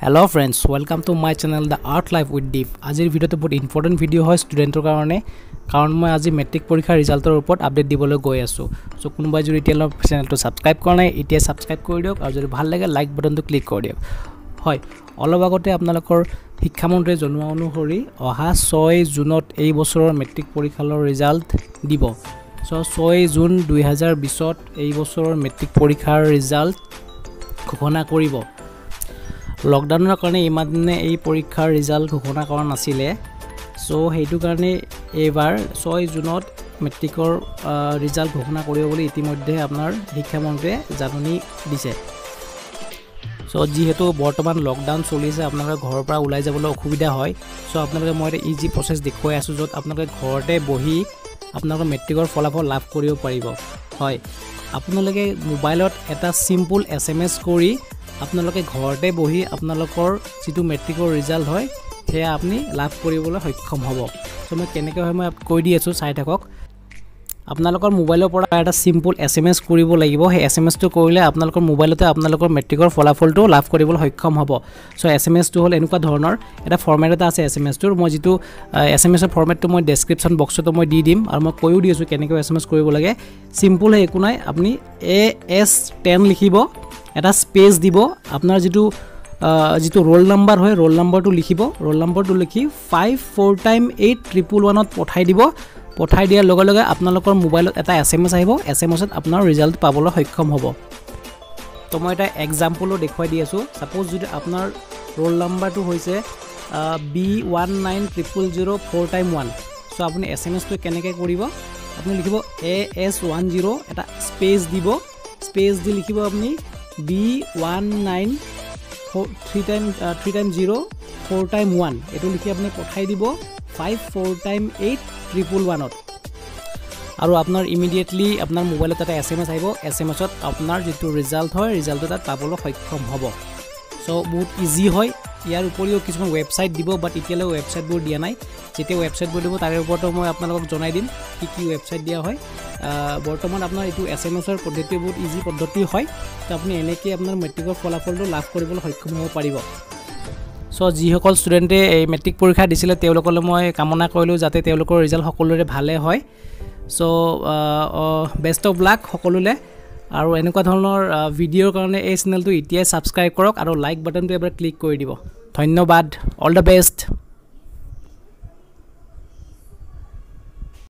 Hello friends, welcome to my channel The Art Life with Deep. আজিৰ ভিডিঅ'টো বহুত important video' হয় ষ্টুডেণ্টৰ কাৰণে, কাৰণ মই আজি মেট্ৰিক পৰীক্ষাৰ ৰিজাল্টৰ ওপৰত আপডেট দিবলৈ গৈ আছোঁ। চ' কোনোবাই যদি এতিয়ালৈ চেনেলটো ছাবস্ক্ৰাইব কৰা নাই, এতিয়া ছাবস্ক্ৰাইব কৰি দিয়ক আৰু যদি ভাল লাগে লাইক বাটনটো ক্লিক কৰি দিয়ক। হয়, অলপ আগতে আপোনালোকৰ শিক্ষামন্ত্ৰীয়ে জনোৱা অনুসৰি অহা 6 জুনত এই বছৰৰ মেট্ৰিক পৰীক্ষাৰ ৰিজাল্ট দিব। চ' 6 জুন 2020ত এই বছৰৰ মেট্ৰিক পৰীক্ষাৰ ৰিজাল্ট ঘোষণা কৰিব। লকডাউনৰ কাৰণে ইমান দিনে এই পৰীক্ষাৰ ৰিজাল্ট ঘোষণা কৰা নাছিলে। চ' সেইটো কাৰণে এইবাৰ 6 জুনত মেট্ৰিকৰ ৰিজাল্ট ঘোষণা কৰিব বুলি ইতিমধ্যে আপোনাৰ শিক্ষামন্ত্ৰীয়ে জাননী দিছে। চ' যিহেতু বৰ্তমান লকডাউন চলিছে, আপোনালোকে ঘৰৰ পৰা ওলাই যাবলৈ অসুবিধা হয়। চ' আপোনালোকে মই এটা ইজি প্ৰচেছ দেখুৱাই আছোঁ, য'ত আপোনালোকে ঘৰতে বহি আপোনালোকৰ মেট্ৰিকৰ ফলাফল লাভ কৰিব পাৰিব। হয়, আপোনালোকে মোবাইলত এটা চিম্পুল SMS কৰি আপোনালোকে ঘৰতে বহি আপোনালোকৰ যিটো মেট্ৰিকৰ ৰিজাল্ট হয় সেয়া আপুনি লাভ কৰিবলৈ সক্ষম হ'ব। চ' মই কেনেকৈ হয় মই কৈ দি আছোঁ, চাই থাকক। আপোনালোকৰ মোবাইলৰ পৰা এটা চিম্পুল SMS কৰিব লাগিব। সেই SMSটো কৰিলে আপোনালোকৰ মোবাইলতে আপোনালোকৰ মেট্ৰিকৰ ফলাফলটো লাভ কৰিবলৈ সক্ষম হ'ব। চ' SMSটো হ'ল এনেকুৱা ধৰণৰ এটা ফৰ্মেট এটা আছে SMSটোৰ। মই যিটো SMSৰ ফৰ্মেটটো মই ডেছক্ৰিপশ্যন বক্সতো মই দি দিম আৰু মই কৈও দি আছোঁ কেনেকৈ SMS কৰিব লাগে। চিম্পুল হয়, একো নাই। আপুনি AS10 লিখিব, এটা স্পেচ দিব, আপোনাৰ যিটো ৰোল নাম্বাৰ হয় ৰোল নাম্বাৰটো লিখিব। ৰোল নাম্বাৰটো লিখি 5 4 টাইম 8 111ত পঠাই দিব। পঠাই দিয়াৰ লগে লগে আপোনালোকৰ মোবাইলত এটা SMS আহিব। SMSত আপোনাৰ ৰিজাল্ট পাবলৈ সক্ষম হ'ব। তো মই এটা এক্সাম্পলো দেখুৱাই দি আছোঁ। ছাপ'জ যদি আপোনাৰ ৰোল নাম্বাৰটো হৈছে B19 000 4 time 1, চ' আপুনি SMSটো কেনেকৈ কৰিব, আপুনি লিখিব AS10, এটা স্পেচ দিব, স্পেচ দি লিখিব আপুনি B19 4 3 time 3 time 0 4 time 1, এইটো লিখি আপুনি পঠাই দিব 5 4 টাইম 8 111ত আৰু আপোনাৰ ইমিডিয়েটলি আপোনাৰ মোবাইলত এটা SMS আহিব। SMSত আপোনাৰ যিটো ৰিজাল্ট হয় ৰিজাল্টটো তাত পাবলৈ সক্ষম হ'ব। চ' বহুত ইজি হয়। ইয়াৰ উপৰিও কিছুমান ৱেবছাইট দিব, বাট এতিয়ালৈ ৱেবছাইটবোৰ দিয়া নাই। যেতিয়া ৱেবছাইটবোৰ দিব তাৰে ওপৰতো মই আপোনালোকক জনাই দিম কি কি ৱেবছাইট দিয়া হয়। বৰ্তমান আপোনাৰ এইটো SMSৰ পদ্ধতি বহুত ইজি পদ্ধতি হয়। তো আপুনি এনেকৈ আপোনাৰ মেট্ৰিকৰ ফলাফলটো লাভ কৰিবলৈ সক্ষম হ'ব পাৰিব। চ' যিসকল ষ্টুডেণ্টে এই মেট্ৰিক পৰীক্ষা দিছিলে তেওঁলোকলৈ মই কামনা কৰিলোঁ যাতে তেওঁলোকৰ ৰিজাল্ট সকলোৰে ভালে হয়। চ' বেষ্ট অফ লাক সকলোলৈ। আৰু এনেকুৱা ধৰণৰ ভিডিঅ'ৰ কাৰণে এই চেনেলটো এতিয়াই ছাবস্ক্ৰাইব কৰক আৰু লাইক বাটনটো এবাৰ ক্লিক কৰি দিব। ধন্যবাদ, অল the best.